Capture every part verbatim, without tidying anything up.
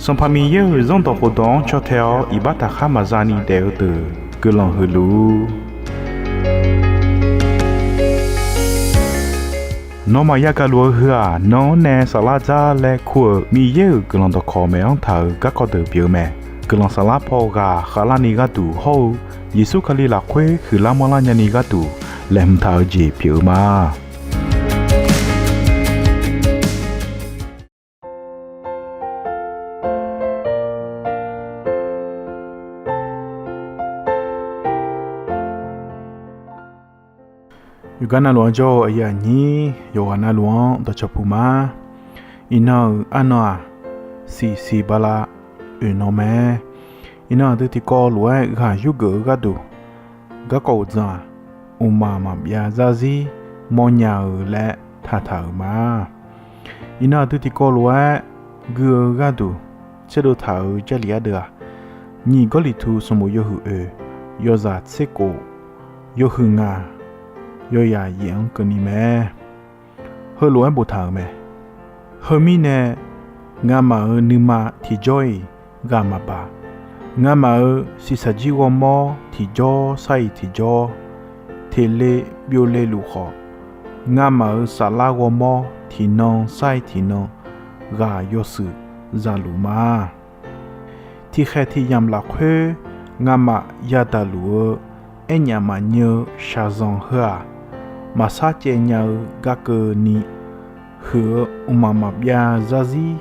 Sanqpaq Miqyaer-euq Zanrdawq khofdawq-anr caw tae-awr iqbax taqkhar maqza ni daef-eu deuq guiqlanq huiq luf-ur. Nawmaf yagaq luf-eu heu-aq, nan-anr nae saflar dzar laer kur-euq Miqyaer-euq guiqlanq dawqkawq maeq-anr taq-euq garkawv deuq pyeuf-eu mae. Guiqlanq saflar paw ghaq khavlarni gharduq hawr-eu Yeqsur Kali lafkhoer huiqlar manrlar nyani gharduq laeqhmq taq-eu jeq pyeuf-eu ma. Yawqgar navluf-anr jawr-eu aqyuif aqnyir yawqghaq navluf-anr dawqcawq puq ma. Iqnan-euq arnan-aq, siqsiq bala oeq nan mae. Iqnan aqdui tiqkawv lof-aer ghaq yurgeuf-eu gharduq, garkawv uqdzan-aq, mqmaq maqbyav zarzir mawrnya-eu laer taqtaq-euq ma. Iqnan aqdui tiqkawv lof-aer gui-eu gharduq tserdov taq-euq Jarlif ardeuv-aq, nyiq Gawrliqtu sanqbof yawhuiq oeq, yawzaq tser kof, yawhuiq ngaq, yawzaq yaef-anr keuvni mae. Heulof-aer boftaq-euq mae. Heu mirnae, ngamaf-euq nuima tiqjawr-iq ghaq maqbaq. Ngamaf-euq shiqshaq jir ghawrmawr tiqjawr sar-iq tiqjawr teqle byovle luf khawf, ngamaf-euq saflar ghawrmawr tiqnan sar-iq tiqnan ghaq yawshuif zaluf ma. Tiqkhaeq tiqyamq lafkhoer ngamaf yadaq luf-eu aernyaf maqnyir-eu shaqzanq heu-aq, maqsar caev nya-eu garkeuvni huiq-eu mqmaq maqbyav zarzir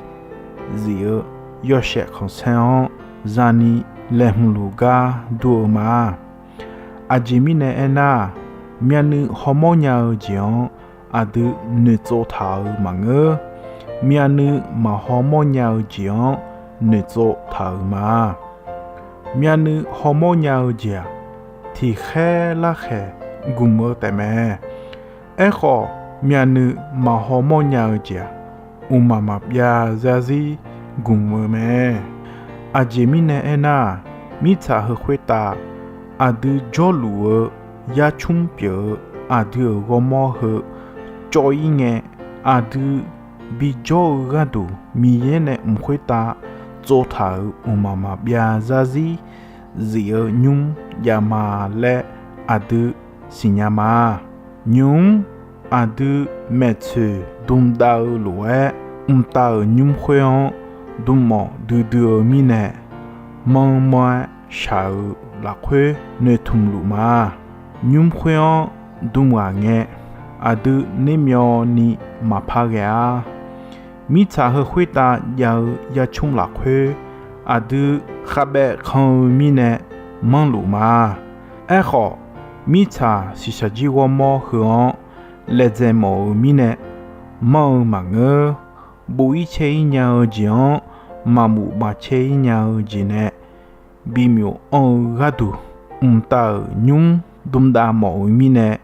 zif-eu yawshaef khanqsaer-anr zani laeqhmq luf gar dur-eu ma. Aqjeq mirnae aernar-aq, myavnuiv hawmawr nya-eu jeq-anr aqdui noeqtsov taq-euq maqngeur. Myavnuiv maqhawmawr nya-eu jeq-anr noeqtsov taq-euq ma. Myavnuiv hawmawr nya-eu jeq-aq, tiqkhaer larkhaeq gmq-eu taefmae. Aerkhawf, myavnuiv maqhawmawr nya-eu jeq-aq, mqmaq maqbyav zarzir gmq-eu mae. Aqjeq mirnae aernar-aq, mirtsaq heu khoertav aqdui jawrluf-eu yarcmr pyeuf-eu aqdui-euq ghawrmawr heu cawv-ir ngae, aqdui bijawr-eu gharduq Miqyaer nae mq khoertav tsovtaq-euq mqmaq maqbyav zarzir zif-eu nymr jav ma laer aqdui siqnya ma. Nymq-mr aqdui maeqtsoeq dmdav-eu lof-aer mqtav-euq nymr khoer-anr dmmawf duidui-eu mirnae, manrmanr-aer shaq-euq lafkhoer noeqtmq luf ma. Nymr khoer-anr dm ghaq ngae, aqdui nermyawvni maqpar ghae-ar. Mirtsaq heu khoertav jav-eu yarcmr lafkhoer aqdui khavbaev kan-eu mirnae manrluf ma. Aerkhawf, mirtsaq shiqshaq jir ghawrmawr heu-anr laejae mawf-eu mirnae manr-eu maqngeur. Buf-ir cae-ir nya-eu jeq-anr maqbuf maqcae-ir nya-eu jeq nae bimyof anr-eu gharduq, mqtav-euq nymr dmdav mawf-eu mirnae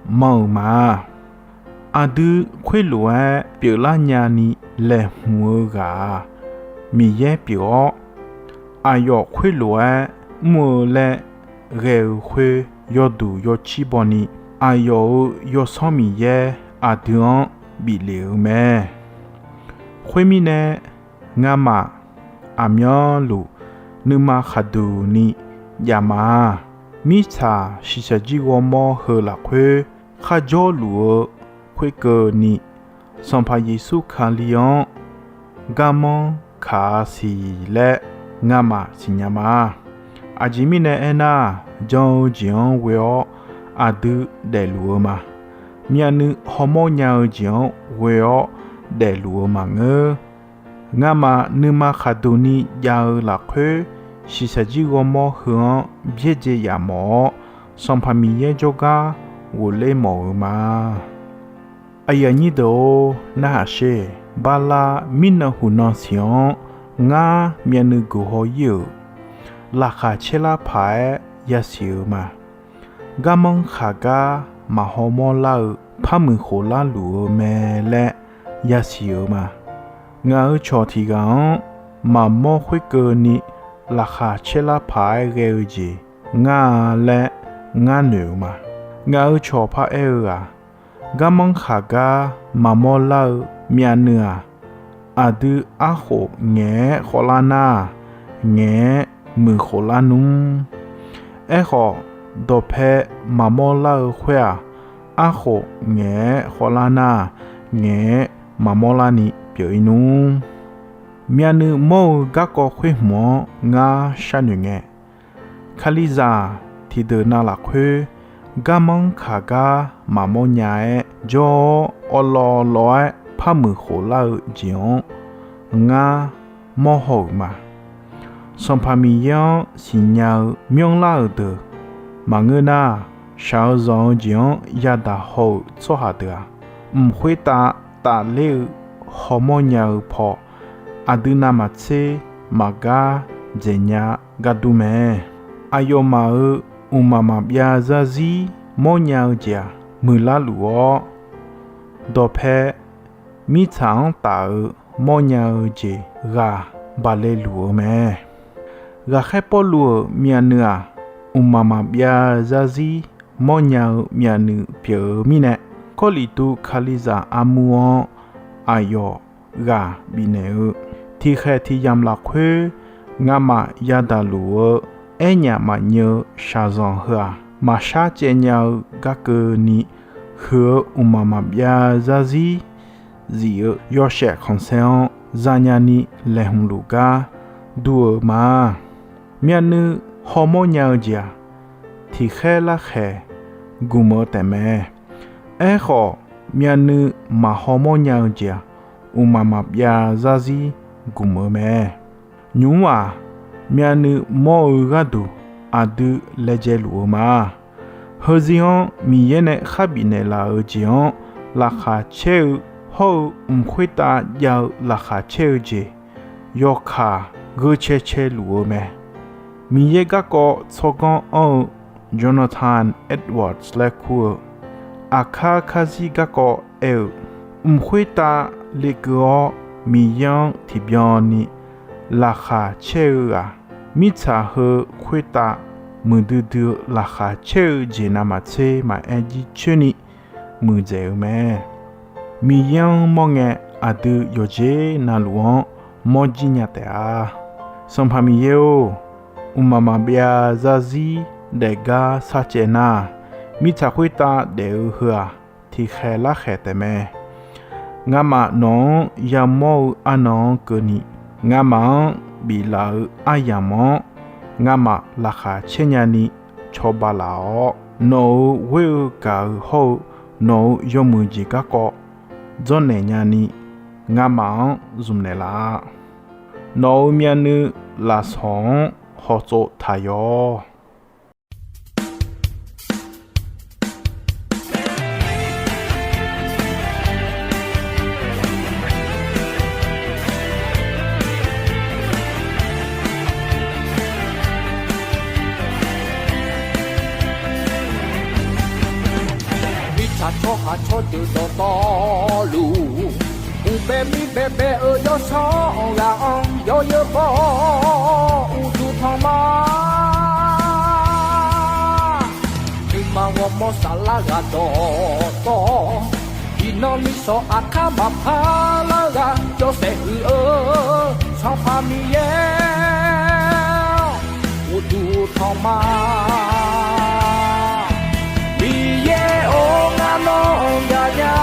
manr-eu ma. Aqdui khoerlof-aer pyeuflar nyani laeqhmq-eu ghaq-aq, Miqyaer pyeuf-awr, aqyawf khoerlof-aer mr-eu laer ghae-eu khoer yawduq yawcir bawni, aqyawf-euq Yawsanr Miqyaer aqdui-anr bif lef-eu mae. Khoermirnae, ngamaf aqmyanluf nuima khaqduq ni jav ma. Mirtsaq shiqshaq jir ghawrmawr heu lafkhoer kharjawr luf-eu khoerkeuvni, Sanqpaq Yeqsur Kali-anr garmanr kaq-a siq laer ngamaf siqnya ma. Aqjeq mirnae aernar, jan-eu jeq-anr ghoe-awr aqdui daefluf-eu ma. Myavnuiv hawmawr nya-eu jeq-anr ghoe-awr daefluf-eu maqngeur. Ngamaf nuima khaqduq ni jav-eu lafkhoer, shiqshaq jir ghawrmawr heu-anr byaerdzae yaf mawf-awr, Sanqpaq Miqyaer jawrgar ghofler mawf-eu ma. Aqyuif aqnyir deuq-or, narhaq sher. Bala mirnan huqnan siq-anr ngar myavnuiv guiqhaw-ir-euq laqkhaq caerlar paq-aer yasiq-eu ma. Garmanr khaqgar maqhaw mawrlar-eu par muiq khof larluf-eu mae laer yasiq-eu ma. Ngaq-euq cawq tiq ghaq-anr maqmawr khoerkeuvni laqkhaq caerlar paq-aer ghae-eu jeq ngar-a laer ngar noeq-eu ma. Ngaq-euq cawq paraer-eu-aq, garmanr khaqgar maqmawr lar-eu myavnuiv-aq, Aqdui arkhof ngaeq-aer khawvlar nar-aq, ngaeq-aer muiqkhof lar nmr. Aerkhawf, dawqpae maqmawr lar-eu khoer-aq, arkhof ngaeq-aer khawvlar nar-aq, ngaeq-aer maqmawr larni pyeuf-ir nmr. Myavnuiv mawr-eu garkawv khoer hmq-anr ngar sharnoeq ngae, Kalizaq tiqdeuq nav lafkhoer garmanr kaq gar maqmawr nya-aer jawr-awr, awvlawv lawv-aer par muiqkhof lar-eu jeq-anr ngar mawrhaw-euq ma. Sanqpaq Miqyaer-anr siqnya-eu myanrlar-euq deuq maqngeur nar, shaq-eu zanq-eu jeq-anr yadaq haw-euq tsawrhaq deuq-aq, mq khoertav tafler-eu hawmawr nya-eu paw, aqdui navmaqtser maqgar dzaeq nya gar dur mae. Aqyawfmaf-euq mqmaq maqbyav zarzir mawrnya-eu jeq-aq, muiqlar luf-awr, dawqpae mirtsaq-anr taf-eu mawrnya-eu jeq ghaq baqle luf-eu mae. Ghaqkhaer Pawrluv-euq myavnuiv-aq, mqmaq maqbyav zarzir mawrnya-eu myavnuiv pyeuf-eu mirnae, Kawrliqtu Kalizaq armur-anr aqyawf ghaq bifnaeq-eu, tiqkhaeq tiqyamq lafkhoer ngamaf yadaq luf-eu aernyaf maqnyeuv shaqzanq heu-aq, maqshar caev nya-eu gar keuvni, huiq-eu mqmaq maqbyav zarzir zif-eu yawshaef khanqsaer-anr zanya ni laeqhmq luf gar dur-eu ma. Myavnuiv hawmawr nya-eu jeq-aq, tiqkhaer larkhaeq gmq-eu taef mae. Aerkhawf, myavnuiv maq hawmawr nya-eu jeq-aq, mqmaq maqbyav zarzir gmq-eu mae. Nymq-mr-aq, myavnuiv mawr-eu gharduq aqdui laejae luf-eu ma. Heuzir-anr Miqyaer nae kharbif naeqlaf-eu jeq-anr laqkhaq caer-eu hawr-eu mq khoertav jav-eu laqkhaq caer-eu jeq yawkaq gheu cae cae luf-eu mae. Miqyaer garkawv tsawrganr anr-eu Jonathan Edwards laer kur-eu aqkar karzir garkawv aer-euq, mq khoertav lekeuv-awr Miqyaer-anr tiqbyan ni laqkhaq caer-eu ghaq, mirtsaq heu khoertav muiqdui dui-eu laqkhaq caer-eu jeq navmaqtser maqaer jircoer ni muiqdzaeq-eu mae. Miqyaer-anr mawr ngae, aqdui yawqjeq navluf-anr mawr jir nya taef-a. Sanqpaq Miqyaer-or, mqmaq maqbyav zarzir daefgar sharcaev nar, mirtsaq khoertav daef-eu heu-aq, tiqkhaeq larkhaeq taef mae. Ngamaf nawq-anr yamawr-eu arnan-anr keuvni, ngamaf-anr biflaf-eu aryamq-anr ngamaf laqkhaq caer nyani cawba laf-awr, nawq-euq ghoer-eu gaq-eu hawr-eu nawq-euq yawmuiq jeq garkawv dzawrnaeq nyani ngamaf-anr zmq naeqlaf-a. Nawq-euq myavnuiv lafsawq-anr hawtsov taq yawq. Mirtsaq tsawrhaq tsawrdeuq dawqtawvluf, uqbae mir baebae-eu yawsanr ghaq-anr yawzeu baw-awr uqduq tanq ma. Nuima ghawrmawr saflar ghaq dawqtawv, iqnan miqsawq aqkar maqpar lar ghaq yawshaef huiq-eu Sanqpaq Miqyaer uqduq tanq ma. Miqyaer-or, ngar nawr gaqnya,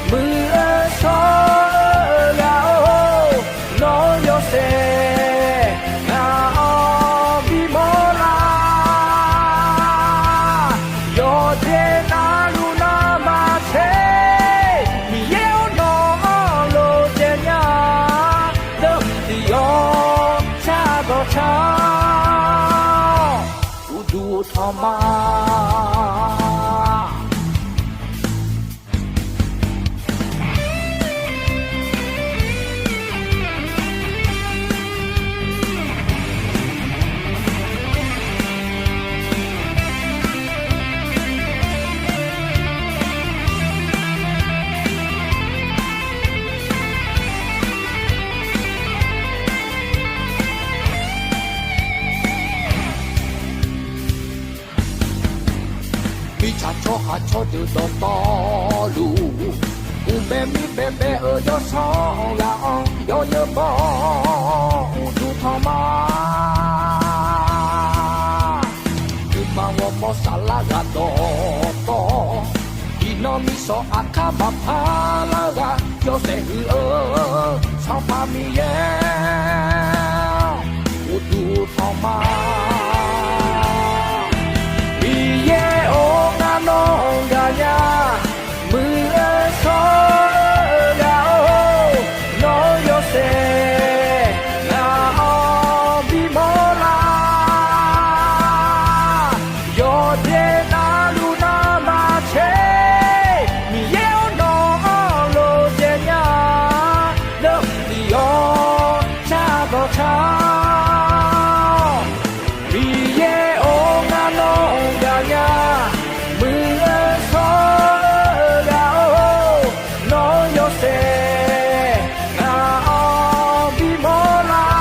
muiq-eu shawr-eu ghaq-or, nawr yawshaef ngaq-anr bimawr lar. Yawqjeq navluf navmaqtser, Miqyaer-or, nawq-anr lof caev nya, deuq tiq yawq shar dawq shar-awr, uqduq tanq ma. Mirtsaq tsawrhaq tsawrdeuq dawqtawvluf, Uqbae mirbae bae-eu yawsanr ghaq-anr yawnyeur bawr-awr uqduq tanq ma. Nuima ghawrmawr saflar ghaq dawqtawv, iqnan miqsawq aqkar maqpar lar ghaq yawshaef huiq-eu Sanqpaq Miqyaer-awr uqduq tanq ma. Miqyaer-or, ngar nawr-anr gaqnya, muiq-eu shawr-eu ghaq-or, nawq-eu yawshaef ngaq-anr bimawr lar. Yawqjeq navluf navmaqtser, Miqyaer-or, nawq-anr lof jaev nya, deuq mqdiq-awr car dawq car-awq. Miqyaer-or, ngar nawr-anr gaqnya, muiq-eu shawr-eu ghaq-or, nawq-eu yawshaef ngaq-anr bimawr lar.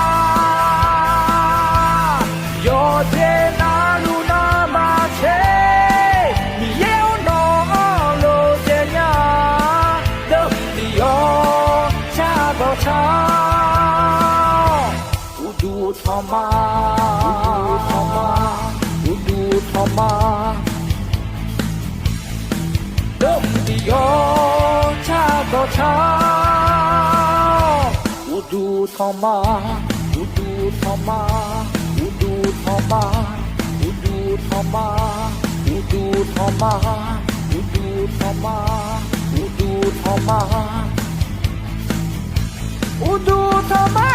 Yawqjeq navluf navmaqtser, Miqyaer-or, nawq-anr lof jaev nya, deuq mqdiq-awr car dawq car-awq. Uqduq tanq ma, uqduq tanq ma, uqduq tanq ma. Deuq mqdiq-awr car dawq car-awq. Uqduq tanq ma, uqduq tanq ma, uqduq tanq ma, uqduq tanq ma, uqduq tanq ma, uqduq tanq ma, uqduq tanq ma, uqduq tanq ma.